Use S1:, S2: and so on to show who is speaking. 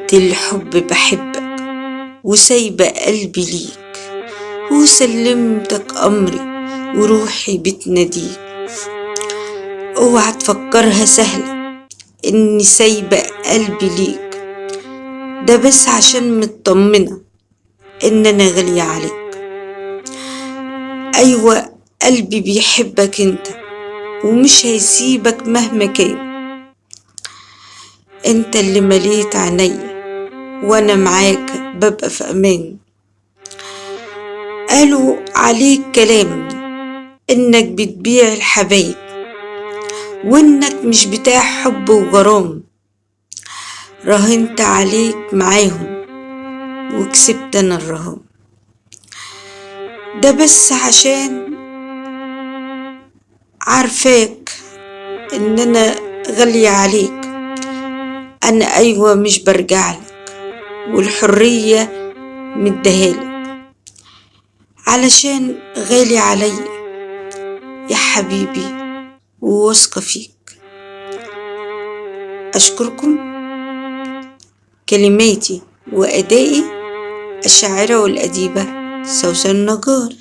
S1: قد الحب بحبك وسايبة قلبي ليك، وسلمتك أمري وروحي بتناديك. اوعى تفكرها سهلة إني سايبة قلبي ليك، ده بس عشان مطمنة إن أنا غالية عليك. أيوة قلبي بيحبك انت ومش هيسيبك مهما كان، انت اللي مليت عينيا وانا معاك ببقى في امان. قالوا عليك كلام انك بتبيع الحبايب وانك مش بتاع حب وغرام، راهنت عليك معاهم وكسبت انا الرهان. ده بس عشان عارفاك ان انا غالية عليك، انا ايوه مش برجعلك والحرية مديهالك، علشان غالي عليا يا حبيبي وواثقة فيك. أشكركم. كلماتي وأدائي الشاعرة والأديبة سوسن نجار.